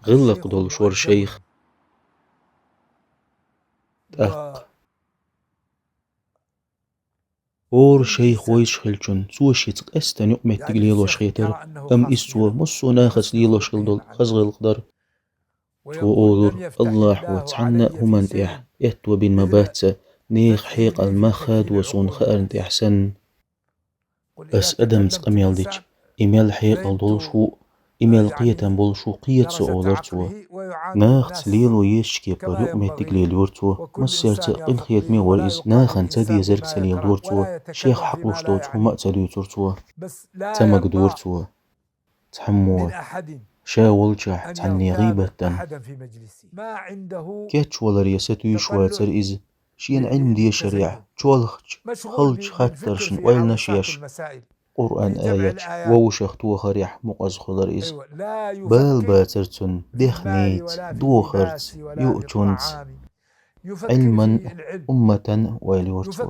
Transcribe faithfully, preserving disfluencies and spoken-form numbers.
гӀиллакх долуш вара шайх. ТӀаккха хӀора шайх вайша хилчун, цо шица къаьстина юкъаметтиг лелош хетара, амма иза цо массо а нахаца лелош хилла долу хаза гӀиллакх дара. Цо олура: «Аллахьо цхьанна а хӀуманна тӀехь аьтто бина ма бац сан, нехан хьекъал мах хадо суна хаарна тӀехь санна». Ас адамца къамел дича, и мел хьекъал долуш ву, и мел кхетам болуш ву кхета со, олура цо. Нахаца лело езачу кепара юкъаметтиг лелайора цо, массаьрца а къинхетаме вара иза, нахана ца дезарг ца леладора цо, шех хьакъ луш доцу хӀума а ца дуьйцура цо. Ца магадора цо. Цхьаммо ша волчохь цхьанне гӀийбат дан. Кечвалар я сатуьйсуш вацара иза, шена Ӏилма дешарехь, чолхачу, халчу хаттаршна ойланаш еш, Къуръан аяташ вовшах тохарехь мукъаза хуьлура иза. Бала бацара цунна дехнийца, дохарца, юучунца. Ӏилман, умматан ойла йора цо.